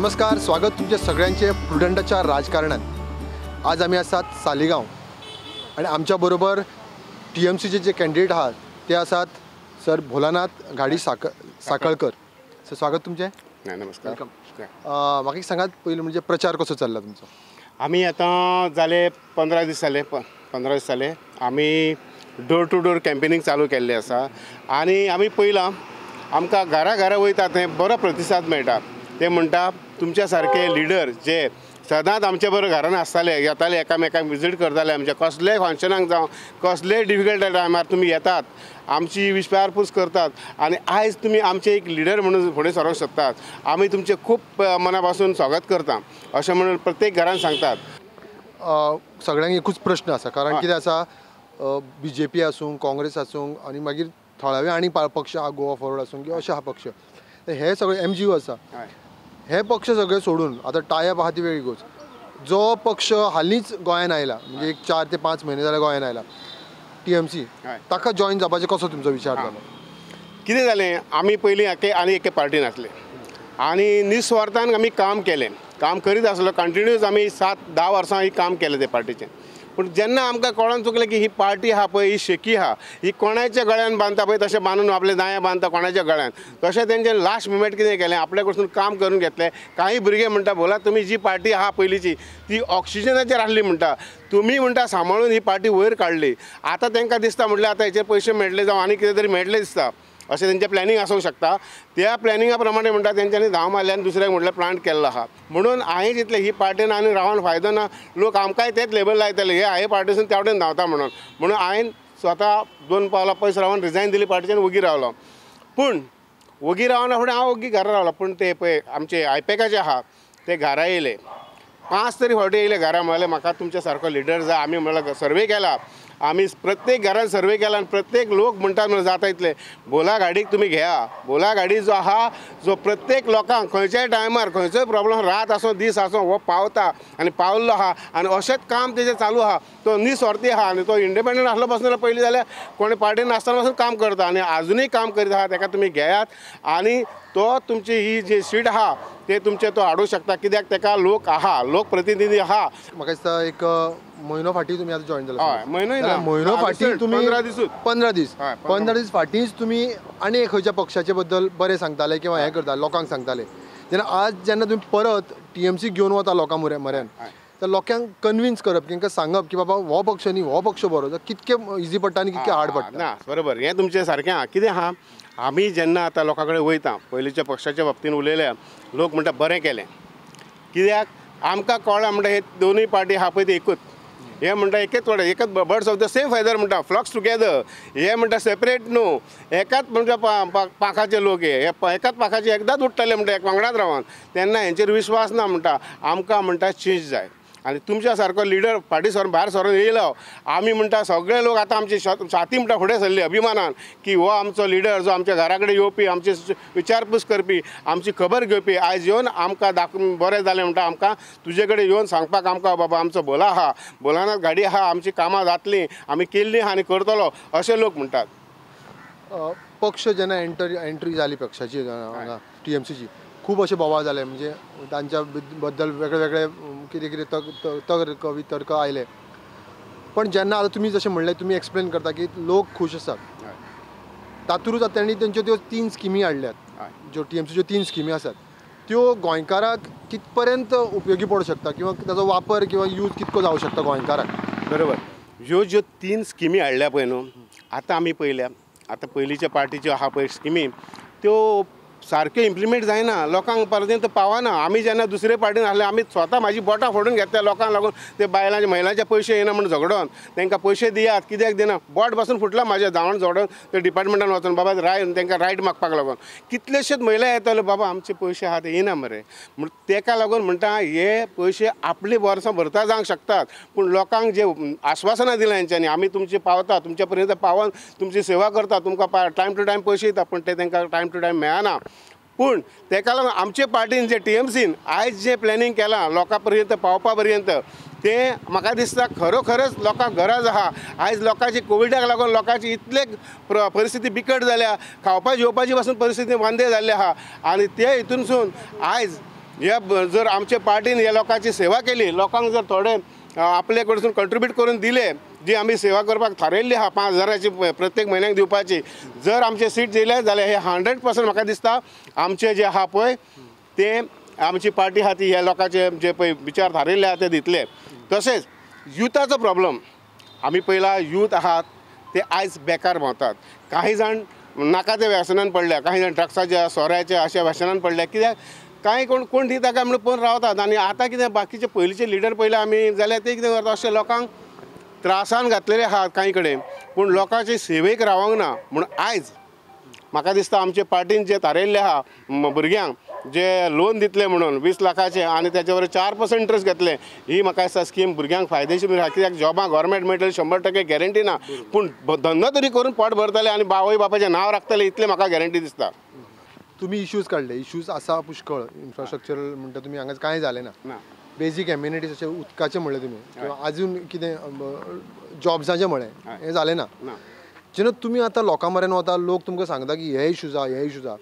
नमस्कार, स्वागत तुमच्या सगळ्यांचे प्रुडंटाच्या राजकारणात। आज आम्ही आसात सालिगांव आणि आमच्या बरोबर टी एम सीचे जे कॅन्डिडेट आहात ते आसात सर भोलानाथ घाडी साखळकर। सर स्वागत तुमचे। नमस्कार। म्हाका एक सांगात पयलीं म्हणजे प्रचार कसो चल्ला तुमचो? आमी आतां जाले 15 दीस जाले, 15 दीस जाले आमी डोर टू डोर कॅम्पेनींग चालू केल्लें आसा आनी आमी पयलां आमकां घरा घरा वयता थंय बरो प्रतिसाद मेळटा। ते म्हणटा तुमच्या सारके लिडर जे सदांच आमचे बरोबर घरान आसताले, येताले, एकामेकांक विजीट करताले, आमच्या कसलेय फंक्शनाक जावं कसलेय डिफिकल्ट टायमार तुमी येतात, आमची विचारपूस करतात आनी आयज तुमी आमचे एक लिडर म्हणून फुडें सरोंक शकतात। आमी तुमचें खूब मना पासून स्वागत करता अशें म्हणून प्रत्येक घरान सांगतात। सगळ्यांक एकूच प्रश्न आसा, कारण कितें आसा, बी जे पी आसूं, काँग्रेस आसूं आनी मागीर थळावे आनी पक्ष गोवा फॉरवर्ड आसूं किंवा अशे हा पक्ष, हे सगळे एम जी ओ आसा, हे पक्ष सगळे सोडून आतां टायप आहा ती वेगळी गोश्ट। जो पक्ष हालींच गोंयान आयला, म्हणजे एक 4 ते 5 म्हयने जाल्यार गोंयान आयला, टी एम सी, ताका जॉईन जावपाचें कसो तुमचो विचार जालो? कितें जालें, आमी पयलीं आनी एके पार्टीन आसले आनी निस्वार्थान आमी काम केलें, काम करीत आसलो कंटिन्यूस आमी 7-10 वर्सां ही काम केलें ते पार्टीचें। पूण जेन्ना आमकां कळोन चुकलें की ही पार्टी आहा पळय, ही शेकी आहा, ही कोणाच्या गळ्यान बांदता पळय तशें बांदून आपले दायां बांदता कोणाच्या गळ्यान, तशें तेंचें लास्ट मुमेंट कितें केलें, आपल्या कडसून काम करून घेतलें। कांय भुरगे म्हणटा भोला तुमी जी पार्टी आहा पयलींची ती ऑक्सिजनाचेर आसली म्हणटा, तुमी म्हणटा सांबाळून ही पार्टी वयर काडली। आतां तांकां दिसता म्हटल्यार आतां हेचेर पयशे मेळटले जावं आनी कितें तरी मेळटलें दिसता, अशें तेंचें प्लॅनिंग आसूंक शकता। त्या प्लॅनिंगा प्रमाणे म्हणटा तेंच्यांनी धांव मारले आनी दुसऱ्याक म्हटल्यार प्लांट केल्लो आहा। म्हणून हांवें चिंतलें ही पार्टीन आनी रावन फायदो ना, लोक आमकांय तेच लेबल लायतले हे हांवें पार्टीसून त्या वटेन धांवता म्हणून, म्हणून हांवें स्वता 2 पावलां पयस रावन रिजायन दिली पार्टीच्यान, वोगी रावलो। पूण वोगी रावना फुडें हांव वोगी घरा रावलो। पूण ते पळय आमचे आयपॅकाचे आहा ते घरा येयले, 5 तरी फावटी येयले घरा, म्हणलें म्हाका तुमच्या सारको लिडर जाय। आमी म्हणल्यार सर्वे केला, आमी प्रत्येक घरान सर्वे केला आनी प्रत्येक लोक म्हणटा म्हणून जाता इतले भोला गाडीक तुमी घेया। भोला गाडी जो आहा जो प्रत्येक लोकांक खंयच्याय टायमार खंयचोय प्रॉब्लम रात आसूं दीस आसूं हो पावता आनी पावल्लो आहा आनी अशेंच काम तेजें चालू आहा। तो निस्वार्थी आहा आनी तो इंडिपेंडंट आसलो पासून पयलीं जाल्यार कोणी पार्टीन नासतना पासून काम करता आनी आजुनूय काम करीत आहा, ताका तुमी घेयात आनी तो तुमची ही जी सीट आहा ते तुमचे तो हाडूंक शकता, कित्याक ताका लोक आहा, लोक प्रतिनिधी आहा। म्हाका दिसता एक म्हयनो फाटीं तुमी आतां जॉईन जाला। हय, म्हयनो ना, म्हयनो फाटीं तुमी 15 दिसूच, 15 दीस, 15 दीस फाटींच तुमी आनी एक खंयच्या पक्षाचे बद्दल बरें सांगताले किंवा हें करताले, लोकांक सांगताले। जेन्ना आज जेन्ना तुमी परत टी एम सी घेवन वता लोकां म्हऱ्यान, तर लोकांक कन्विन्स करप, तांकां सांगप की बाबा हो पक्ष न्ही हो पक्ष बरो, कितके इजी पडटा आनी कितके हार्ड पडटा? ना बरोबर, हें तुमचें सारकें आहा। कितें आहा, आमी जेन्ना आतां लोकां कडेन वयता पयलींच्या पक्षाच्या बाबतीन उलयल्या, लोक म्हणटा बरें केलें, कित्याक आमकां कळ्ळां म्हणटा हे दोनूय पार्टी आहा पळय ते एकूच, हे म्हणटा एकच वाडे, एकच birds of the same feather म्हणटा, फ्लॉक्स टुगेदर, हे म्हणटा सेपरेट न्हू, एकाच म्हणटा पाखाचे लोक हे एकाच पाखाचे एकदांच उडटले म्हणटा, एक वांगडाच रावन, तेन्ना हेंचेर विश्वास ना म्हणटा, आमकां म्हणटा चेंज जाय आनी तुमच्या सारको लिडर फाटीं सरून भायर सरून येयलो। आमी म्हणटा सगळे लोक आतां आमची छाती म्हणटा फुडें सरली अभिमानान की हो आमचो लिडर जो आमच्या घरा कडेन येवपी, आमची विचारपूस करपी, आमची खबर घेवपी, आयज येवन आमकां दाखोवन बरें जालें म्हणटा, आमकां तुजे कडेन येवन सांगपाक आमकां बाबा आमचो भोला आहा, भोलानाथ गाडी आहा, आमची कामां जातलीं, आमी केल्लीं आहा आनी करतलो, अशें लोक म्हणटात। पक्ष जेन्ना एंट्री जाली पक्षाची हांगा टी एम सीची, खूब अशे बोवाळ जाले, म्हणजे तांच्या बद्दल वेगळे वेगळे कितें कितें तर्क वितर्क आयले। पण जेन्ना आतां तुमी जशें म्हणलें, तुमी एक्सप्लेन करता की लोक खूश आसात, तातूंतच आतां तांणी तेंच्यो त्यो 3 स्किमी हाडल्यात, ज्यो टी एम सीच्यो 3 स्किमी आसात त्यो गोंयकाराक कित पर्यंत उपयोगी पडूंक शकता किंवा ताचो वापर किंवा यूज कितको जावंक शकता गोंयकाराक? बरोबर, ह्यो ज्यो 3 स्किमी हाडल्या पळय न्हू, आतां आमी पळयल्या, आतां पयलींच्या पार्टीच्यो आहा पळय स्किमी त्यो सारक्यो इम्प्लिमेंट जायना, लोकांक पर्यंत पावना। आमी जेन्ना दुसरे पार्टीन आसले आमी स्वता म्हाजी बोटां फोडून घेतल्या लोकांक लागून, ते बायलांचे महिलांचे पयशे येना म्हूण झगडोन तांकां पयशे दियात कित्याक दिना, बोट पासून फुटला म्हाजें धांवण झगडोन ते डिपार्टमेंटान वचून बाबा राय तांकां रायट मागपाक लागून कितलेशेच महिला येताल्यो, बाबा आमचे पयशे आहा ते येना मरे, म्हण तेका लागून म्हणटा हे पयशे आपली वर्सां भरता जावंक शकतात, पूण लोकांक जे आश्वासनां दिलां हेंच्यांनी आमी तुमचे पावता, तुमच्या पर्यंत पावन तुमची सेवा करता, तुमकां टायम टू टायम पयशे दिता, पूण ते तांकां टायम टू टायम मेळना। पूण तेका लागून आमचे पार्टीन जे टी एम सीन आयज जे प्लॅनिंग केलां लोकां पर्यंत पावपा पर्यंत ते म्हाका दिसता खरोखरच लोकांक गरज आहा। आयज लोकांची कोविडाक लागून लोकांची इतले परिस्थिती बिकट जाल्या, खावपा जेवपाची पासून परिस्थिती वांदे जाल्ली आहा आनी ते हितूनसून आयज हे जर आमचे पार्टीन ह्या लोकांची सेवा केली, लोकांक जर थोडे आपले कडसून कंट्रिब्यूट करून दिले, जी आमी सेवा करपाक थारयल्ली आहा 5,000ची प्रत्येक म्हयन्याक दिवपाची, जर आमचे सीट दिले जाल्यार हे 100% म्हाका दिसता आमचे जे आहा पळय ते आमची पार्टी आहा ती ह्या लोकांचे जे पळय विचार थारयल्ले आहा ते दितले. तशेंच युथाचो प्रॉब्लम आमी पयला, यूथ आहात ते आयज बेकार भोंवतात, काही जाण नाका ते व्यसनान पडल्या, काही जाण ड्रग्साच्या सोऱ्याच्या अशा व्यसनान पडल्या, कित्याक कांय कोण कोण दिता काय म्हणून पळोवन रावतात. आनी आतां कितें बाकीचे पयलींचे लिडर पयले आमी जाल्यार ते कितें करता अशे लोकांक त्रासान घातलेले आहात कांय कडेन, पूण लोकांचे सेवेक रावंक ना. म्हूण आयज म्हाका दिसता आमचे पार्टीन जे थारयल्ले आहा भुरग्यांक जे लोन दितले म्हणून 20 लाखाचे आनी तेचे वर 4% इंट्रस्ट घेतले, ही म्हाका दिसता स्कीम भुरग्यांक फायदेशीर आहा. कित्याक जॉबां गव्हर्मेंट मेळटले 100% गॅरंटी ना, पूण धंदो तरी करून पोट भरतले आनी बावय बापाचें नांव राखतले इतलें म्हाका गॅरंटी दिसता. तुमी इश्यूज काडले, इश्यूज आसा पुष्कळ, इन्फ्रास्ट्रक्चरल म्हणटा तुमी हांगा कांय जालें ना, बेजीक एम्युनिटीज अशें उदकाचें म्हणलें तुमी, किंवा अजून कितें जॉब्साचें म्हणलें, हें जालें ना. जेन्ना तुमी आतां लोकां मेरेन वता, लोक तुमकां सांगता की हे इश्यूज आहा, हे इश्यूज आहा,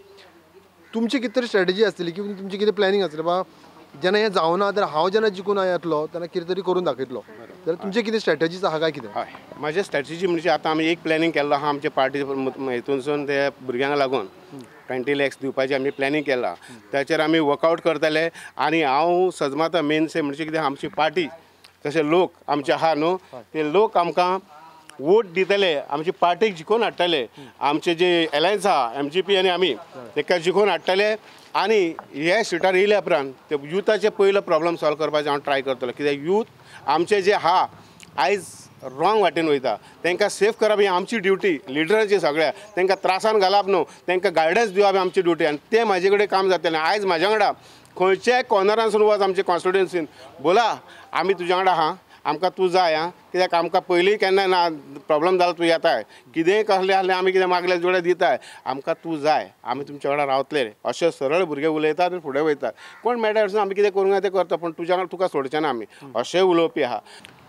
तुमची कितें तरी स्ट्रेटजी आसतली किंवा तुमची कितें प्लॅनिंग आसतली, बाबा जेन्ना हें जावना तर हांव जेन्ना जिखून येतलो तेन्ना कितें तरी करून दाखयतलो, जाल्यार तुमची कितें स्ट्रेटजीज आहा काय कितें? हय, म्हाजे स्ट्रेटजी म्हणजे आतां आमी एक प्लॅनिंग केल्लो आहा आमच्या पार्टी हितूनसून ते भुरग्यांक लागून 20 लॅक्स दिवपाचें आमी प्लॅनिंग केलां, ताचेर आमी वर्कआवट करतले. आनी हांव सजमाता मेन से म्हणजे कितें आमची पार्टी तशें लोक आमचे आहा न्हू ते लोक आमकां वोट दितले, आमची पार्टीक जिखोवन हाडटले, आमचे जे एलायन्स आहा MGP आनी आमी तेका जिखोवन हाडटले. आनी हे सिटार येयल्या उपरांत ते युथाचे पयलो प्रॉब्लम सॉल्व करपाचें हांव ट्राय करतलो, कित्याक यूथ आमचे जे आहा आयज रॉंग वाटेन वयता, तांकां सेफ करप ही आमची ड्युटी लिडरांची, सगळ्या तांकां त्रासान घालप न्हू, तांकां गायडन्स दिवप ही आमची ड्युटी आनी तें म्हाजे कडेन काम जातलें. आयज म्हाज्या वांगडा खंयच्याय कॉर्नरानसून वच आमचे कॉन्स्टिट्युएन्सीन, बोला आमी तुज्या वांगडा आहा, आमकां तूं जाय आं, कित्याक आमकां पयलीं केन्ना ना प्रॉब्लम जालो तूं येताय, कितेंय कसलें आसलें आमी कितें मागलें जोडे दिताय, आमकां तूं जाय, आमी तुमच्या वांगडा रावतले, अशें सरळ भुरगे उलयतात आनी फुडें वयतात. कोण मेळटा वचून आमी कितें करूंक जाय तें करता, पूण तुज्या वांगडा तुका सोडचें ना आमी, अशें उलोवपी आहा.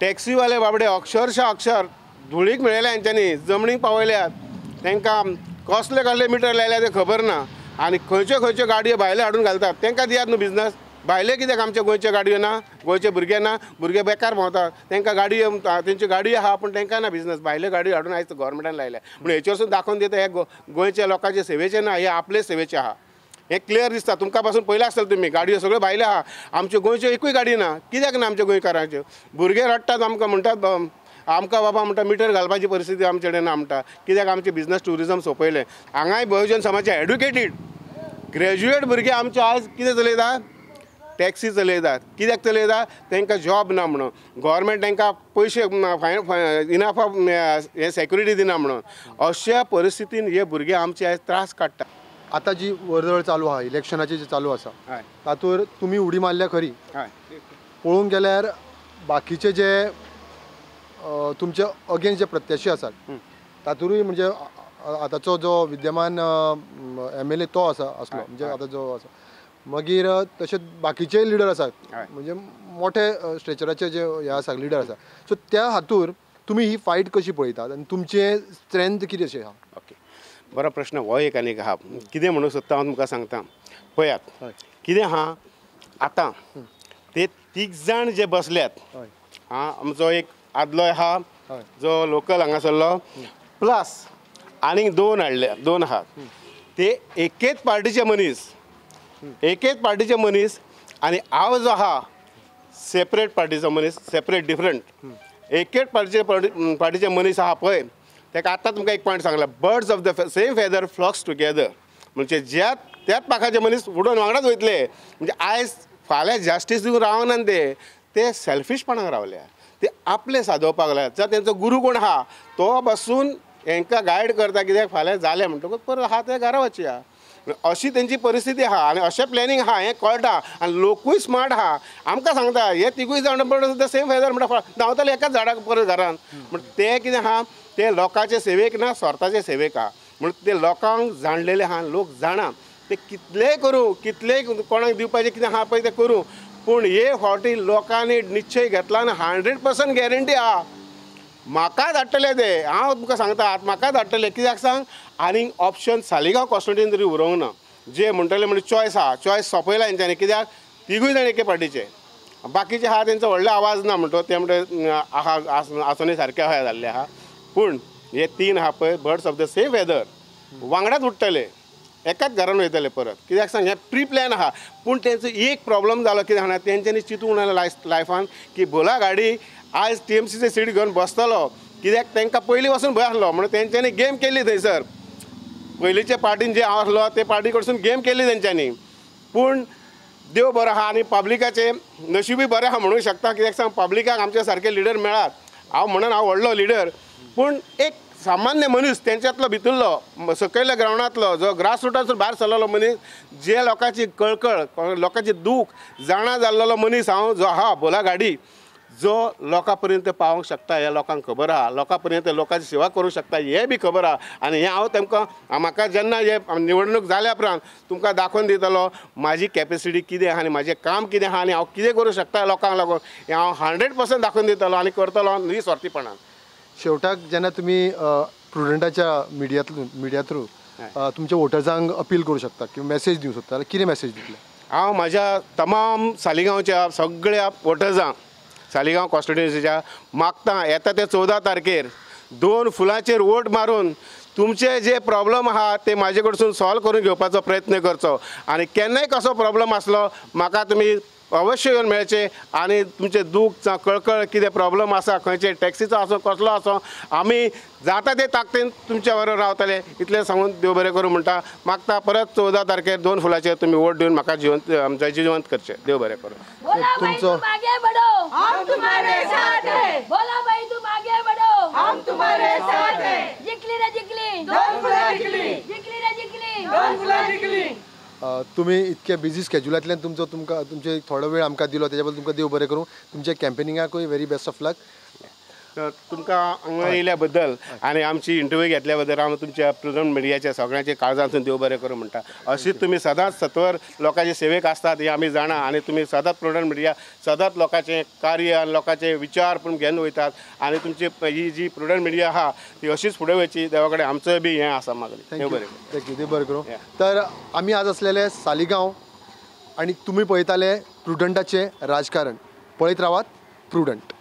टॅक्सीवाले बाबडे अक्षरशा अक्षर धुळीक मेळयल्या हेंच्यांनी, जमणीक पावयल्यात, तांकां कसले कसले मिटर लायल्या तें खबर ना, आनी खंयच्यो खंयच्यो गाडयो भायले हाडून घालतात, तांकां दियात न्हू बिजनस. भायले कित्याक आमच्या गोंयच्यो गाडयो ना, गोंयचे भुरगे ना, भुरगे बेकार भोंवतात, तांकां गाडयो तेंच्यो गाडयो आहा पूण तांकां ना बिजनस, भायल्यो गाडयो हाडून आयज गव्हर्मेंटान लायल्या. पूण हेचेरसून दाखोवन दिता हे गोंयच्या लोकांचे सेवेचे ना, हे आपले सेवेचे आहा, हें क्लियर दिसता. तुमकां पासून पयलें आसतलें तुमी गाडयो सगळ्यो भायल्यो आहा, आमच्यो गोंयच्यो एकूय गाडी ना, कित्याक ना आमच्या गोंयकारांच्यो? भुरगे रडटात आमकां, म्हणटात आमकां बाबा म्हणटा मिटर घालपाची परिस्थिती आमचे कडेन ना म्हणटा, कित्याक आमचें बिजनस ट्युरिजम सोंपयलें. हांगाय बहुजन समाजाचे एड्युकेटेड ग्रॅज्युएट भुरगे आमचे आयज कितें चलयता, टॅक्सी चलयतात. कित्याक चलयता? तांकां जॉब ना म्हणून, गव्हर्मेंट तांकां पयशे इनाफ हे सेक्युरिटी दिना म्हणून. अशा परिस्थितीन हे भुरगे आमचे आयज त्रास काडटा. आतां जी वर्दळ चालू आहा, इलेक्शनाची जी चालू आसा, तातूंत तुमी उडी मारल्या खरी, पळोवंक गेल्यार बाकीचे जे तुमचे अगेन्स्ट जे प्रत्याशी आसात तातूंतय म्हणजे आतांचो जो विद्यमान MLA तो आसा आसलो, म्हणजे आतां जो आसा, मागीर तशेंच बाकीचेय लिडर आसात, म्हणजे मोठे स्ट्रेचराचे जे हे आसा लिडर आसा, सो त्या हातूर तुमी ही फायट कशी पळयतात आनी तुमचें स्ट्रेंथ कितें अशें आहा? ओके, बरो प्रश्न हो एक आनी एक आहा. कितें म्हणूंक सोदता हांव तुमकां सांगता, पळयात कितें आहा आतां ते तीग जाण जे बसल्यात, आं आमचो एक आदलो आहा जो लोकल हांगासरलो, प्लस आनीक दोन हाडले, दोन आहात, ते एकेच पार्टीचे मनीस, एकेच पार्टीचे मनीस, आनी हांव जो आहा सेपरेट पार्टीचो मनीस, सेपरेट डिफरंट, एकेच पार्टीचे पार्टीचे मनीस आहा पळय, ताका आतां तुमकां एक पॉयंट सांगला, birds of the same feather flocks together, म्हणजे ज्या त्याच पाखाचे मनीस उडोवन वांगडाच वयतले. म्हणजे आयज फाल्यां जास्टीस दिवन रावना ते, ते सेल्फिशपणाक रावल्या, ते आपले सादोवपाक लागल्या. जर तेंचो गुरू कोण आहा तो बसून हेंकां गायड करता, कित्याक फाल्यां जालें म्हणटकूच परत आहा ते घरा वचया, अशी तेंची परिस्थिती आहा आनी अशें प्लॅनिंग आहा हें कळटा. आनी लोकूय स्मार्ट आहा, आमकां सांगता हे तिगूय जाण बर्ड्स the same feather म्हणटा, धांवताले एकाच झाडाक परत घरान. म्हण ते कितें आहा ते लोकांचे सेवेक ना, स्वार्थाचे सेवेक आहा, म्हण ते लोकांक जाणलेले आहा, लोक जाणा ते कितलेय करूं, कितलेय कोणाक दिवपाचें कितें आहा पळय तें करूं, पूण हे फावटी लोकांनी निश्चय घेतला आनी 100% गॅरंटी आहा म्हाका धाडटले ते, हांव तुमकां सांगता आतां म्हाका धाडटले. कित्याक सांग, आनीक ऑप्शन सालिगांव कॉन्स्टिट्युएन्सीन तरी उरोवंक ना, जे म्हणटले म्हणजे चॉयस आहा, चॉयस सोंपयला हेंच्यांनी, कित्याक तिगूय जाण एके पार्टीचे. बाकीचे आहा तेंचो व्हडलो आवाज ना म्हणटा ते म्हणटा आहा आसोनी सारके आहा जाल्ले आहा. पूण हे 3 आहा पळय birds of the same feather वांगडाच उडटले, एकाच घरान वयतले परत. कित्याक सांग हें प्री प्लॅन आहा. पूण तेंचो एक प्रॉब्लम जालो कितें जाणा, तेंच्यांनी चिंतूंक ना लायफान की भोला गाडी आयज टीएमसीचे सीट घेवन बसतलो, कित्याक तांकां पयलीं पासून भंय आसलो म्हणून तेंच्यांनी गेम केली थंयसर. पयलींचे पार्टीन जे हांव आसलो ते पार्टी कडसून गेम केली तेंच्यांनी. पूण देव बरो आहा आनी पब्लिकाचें नशिबूय बरें आहा म्हणूंक शकता. कित्याक सांग पब्लिकाक आमच्या सारके लिडर मेळात. हांव म्हणून हांव व्हडलो लिडर, पूण एक सामान्य मनीस तेंच्यांतलो भितरलो सकयल्या ग्रावंडांतलो जो ग्रास रुटासून भायर सरलेलो मनीस, जे लोकांची कळकळ लोकांची दूख जाणा जाल्लो मनीस हांव जो आहा भोला गाडी, जो लोकां पर्यंत पावोंक शकता हें लोकांक खबर आहा, लोकां पर्यंत लोकांची सेवा करूंक शकता हें बी खबर आहा. आनी हें हांव तेमकां म्हाका जेन्ना हे निवडणूक जाल्या उपरांत तुमकां दाखोवन दितलो म्हाजी कॅपेसिटी कितें आहा आनी म्हाजें काम कितें आहा आनी हांव कितें करूंक शकता लोकांक लागून, हें हांव 100% दाखोवन दितलो आनी करतलो निस्वार्थीपणान. शेवटाक जेन्ना तुमी प्रुडंटाच्या मिडिया थ्रू तुमच्या वोटर्सांक अपील करूं शकता किंवा मॅसेज दिवंक शकता, कितें मॅसेज दितले? हांव म्हाज्या तमाम सालिगांवच्या सगळ्या वोटर्सांक सालिगांव कॉन्स्टिट्युएन्सीच्या मागता येता ते 14 तारखेर 2 फुलांचेर वोट मारून तुमचे जे प्रॉब्लम आहा ते म्हाजे कडसून सॉल्व करून घेवपाचो प्रयत्न करचो. आनी केन्नाय कसो प्रॉब्लम आसलो म्हाका तुमी अवश्य येवन मेळचे आनी तुमचें दूख जावं कळकळ कितें प्रॉब्लम आसा, खंयचे टॅक्सीचो आसूं कसलो आसूं, आमी जाता ते ताकदीन तुमच्या बरोबर रावतले इतलें सांगून देव बरें करूं म्हणटा. मागता परत 14 तारखेर 2 फुलाचेर तुमी वोट दिवन म्हाका जिवंत जयजिवंत करचें. देव बरें करूं. तुमचो तुमी इतक्या बिजी स्केड्युलांतल्यान तुमचो तुमकां तुमचे थोडो वेळ आमकां दिलो तेज्या बद्दल तुमकां देव बरें करूं. तुमच्या कॅम्पेनिंगाकूय व्हेरी बेस्ट ऑफ लक. तर तुमकां हांगा येयल्या बद्दल आनी आमची इंटरव्यू घेतल्या बद्दल हांव तुमच्या प्रुडंट मिडियाच्या सगळ्यांच्या काळजांतून देव बरें करूं म्हणटा. अशीच तुमी सदांच सत्वर लोकांचे सेवेक आसतात हें आमी जाणा आनी तुमी सदांच प्रुडंट मिडिया सदांच लोकांचें कार्य आनी लोकांचे विचार पूण घेवन वयतात आनी तुमची ही जी प्रुडंट मिडिया आहा ती अशीच फुडें वयची देवा कडेन आमचोय बी हें आसा मागणें. देव बरें करूं. Thank you. देव बरें करूं. तर आमी आज आसलेले सालिगांव आनी तुमी पळयताले प्रुडंटाचें राजकारण. पळयत रावात प्रुडंट.